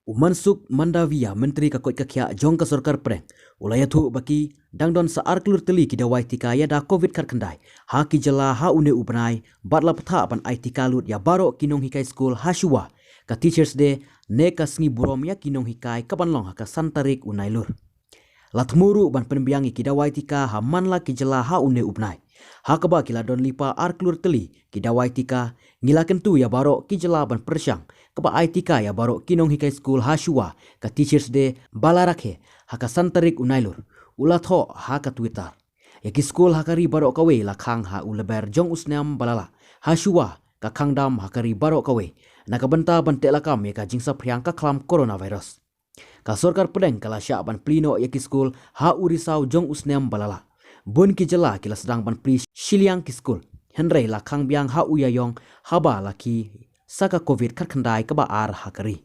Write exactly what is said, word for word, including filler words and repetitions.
U Mansukh Mandaviya, Myntri ka koit ka khiah jong ka sorkar pdeng, u la ïathuh ba ki dang don sa ar klur tylli ki dawai tika ïada covid khatkhyndai ha ki jylla ha une u bnai, bad la bthah ban ai tika lut ïa baroh ki nonghikai skul ha shuwa ka Teachers' Day ne ka sngi burom ïa ki nonghikai ka ban long ha ka san tarik u Nailur. La thmu ruh ban pynbiang ïa ki dawai tika ha man la ki jylla ha une u bnai. Ha kaba ki la don lypa ar klur tylli ki dawai tika, ngi la kyntu ïa baroh ki jylla ban pyrshang kaba ai tika ïa baroh ki nonghikai skul ha shuwa ka Teachers' Day ba la rakhe ha ka san tarik u Nailur, u la thoh ha ka Twitter. Ïa ki skul ha ka ri baroh kawei la khang ha u lber jong u snem ba la lah ha shuwa ka khang dam ha ka ri baroh kawei, na ka bynta ban teh lakam ïa ka jingsaphriang ka khlam coronavirus. Ka sorkar pdeng ka la shah ban plie noh ïa ki skul ha u risaw jong u snem ba la lah. Bun ki jylla ki la sdang ban plie shiliang ki skul, hynrei la khang biang ha u ïaïong haba la khie sa ka covid khatkhyndai kaba ar ha ka ri.